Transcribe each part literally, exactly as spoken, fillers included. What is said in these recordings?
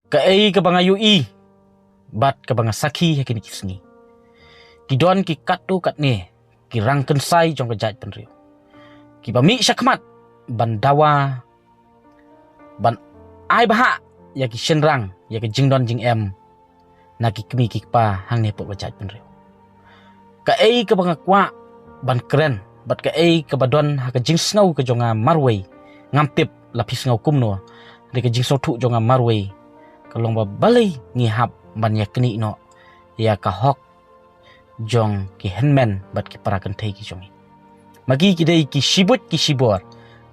Kaei kaba nga ïohi bad kaba nga sakhi ha kine ki sngi, ki don ki katto katne ki rangkynsai jong ka jaitbynriew kiba mih shakhmat ban dawa, ban ai bhah ïa ki shynrang, ïa ki jingdon jingem na ki kmie ki kpa hangne hapoh ka jaitbynriew. Kaei kaba nga kwah ban kren bad kaei kaba don ha ka jingsngew ka jong nga marwei, ngam tip la phi sngew kumno, hynrei ka jingsngewthuh jong nga marwei ka long ba balei ngi hap ban ïaknieh noh ïa ka hok jong ki hynmen bad ki para kynthei ki jong ngi. Ma ki, ki dei ki shibuit ki shibor.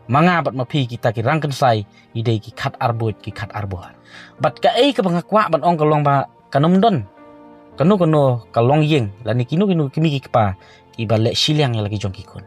Ma nga bad ma phi, kita ki rangkynsai, ki dei ki khat arbuit ki khat arbor. Bad kaei kaba nga kwah ban ong ka long ba kan ym don kano kano ka longïing lane kino kino ki kmie ki kpa kiba leh shiliang ïa la ki jong ki khun.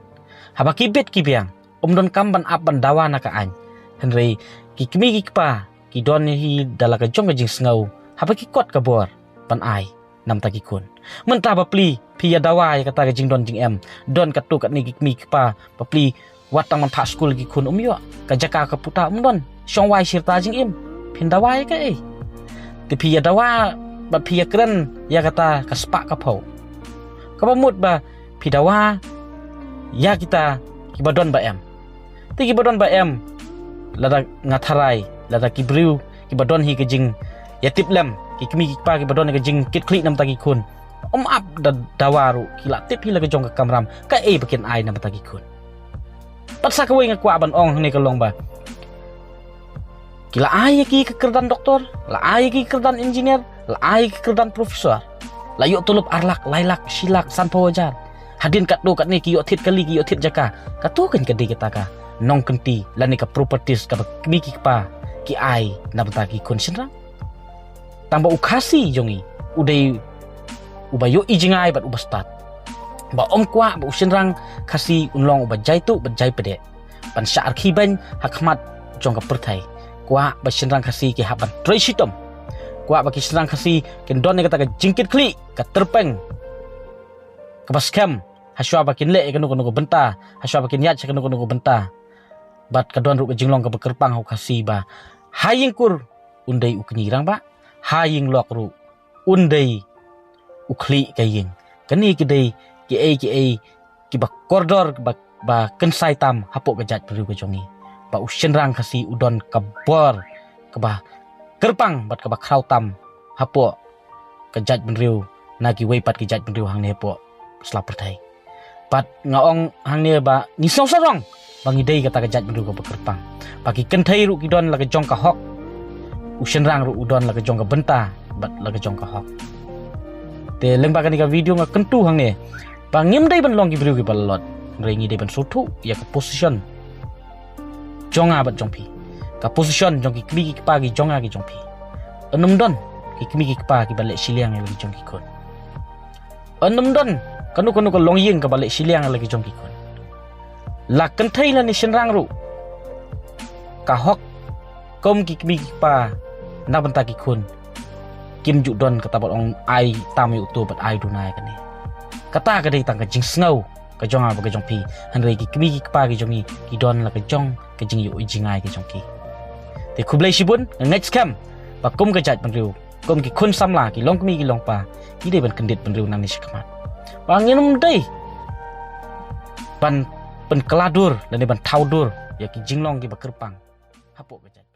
Haba ki bit ki biang, ym donkam ban ap ban dawa na ka aiñ. Hynrei ki kmie ki kpa ki don hi da la ka jong ka jingsngew haba ki kot ka bor ban ai namta ki khun. Mynta bapli phi ïa dawa ïa kata ka jingdon jingem, don katto katne ki kmie ki kpa bapli wat tang ban phah skul ki khun um ïoh, ka jaka ka puta um don, shong wai shirta jingim, phin dawa ïa kaei? Te phi ïa dawa bad phi ïa kren ïa kata ka spah ka phew. Kaba mut ba phi dawa ïa kita kiba don ba em. Te kiba don ba em, lada nga tharai, lada ki briew kiba don hi ka jingïatiplem, ki kmie ki kpa kiba don ka jingkitkhlieh namta ki khun, ym ap da dawa ruh, ki la tip hi la ka jong ka kamram kaei ba kin ai namta ki khun. Bad sa kawei nga kwah ban ong hangne ka long ba ki la ai ïa ki ka kyrdan doktor, la ai ïa ki ka kyrdan engineer, la ai ïa ki ka kyrdan professor, la ïoh tulop ar lak, lai lak, shi lak, sanphew hajar. Hadien katto katne ki ïoh thied kali, ki ïoh thied jaka. Kato kan ka dei kata ka nongkynti lane ka properties kaba kmie ki kpa ki ai na bynta ki khun shynrang. Tang ba u Khasi jong ngi u dei uba ïohi jngai bad uba stad, ba ym kwah ba u shynrang Khasi un long uba jai tuh bad jai pdeh ban shah rkhie beiñ ha khmat jong ka pyrthei. Kwah ba shynrang Khasi ki hap ban trei shitom. Kwah ba ki shynrang Khasi kin don ïa kata ka jingkitkhlieh, ka tyrpeng kaba skhem, hashwa ba kin leh ïa kano kano ka bynta, hashwa ba kin ïaid sha kano kano ka bynta. Bad ka don ruh ka jinglong kaba kyrpang ha u Khasi ba ha ïing kur un dei u kñi rangbah, ha ïing lok ruh un dei u khlieh ka ïing. Kane ki dei kiei kiei kiba kordor, ba, ba kynsai tam hapoh ka jaitbynriew ka jong ngi, ba u shynrang Khasi u don ka bor kaba kyrpang bad kaba khraw tam hapoh ka jaitbynriew na kiwei pat ki jaitbynriew hangne hapoh sla pyrthei. Bad nga ong hangne ba ngi sngew sarong ba ngi dei kata ka jaitbynriew kaba kyrpang, ba ki kynthei ruh ki don la ka jong ka hok, u shynrang ruh u don la ka jong ka bynta bad la ka jong ka hok. Te lyngba kane ka video nga kyntu hangne ba ngim dei ban long ki briew kiba lalot, hynrei ngi dei ban sngewthuh ïa ka position jong nga bad jong phi, ka position jong ki kmie ki kpa ki jong nga ki jong phi. Yn ym don ki kmie ki kpa kiba leh shiliang ïa la ki jong ki khun. Yn ym don kano kano ka longïing kaba leh shiliang ïa la ki jong ki khun. La kynthei lane shynrang ruh, ka hok kum ki kmie ki kpa na bynta ki khun kim ju don kata ba ong ai tam ïa uto bad ai duna ïa kane. Kata ka dei tang ka jingsngew ka jong nga bad ka jong phi, hynrei ki kmie ki kpa ki jong ngi ki don la ka jong ka jingïohi jngai ka jong ki. Te khublei shibun, nga ngeit skhem ba kum ka jaitbynriew, kum ki khun samla, ki longkmie ki longpa, ngi dei ban kyndit bynriew nangne shakhmat. Ba ngin ym dei ban pynkylla dur lane ban thaw dur ïa ki jinglong kiba kyrpang hapoh ka jait.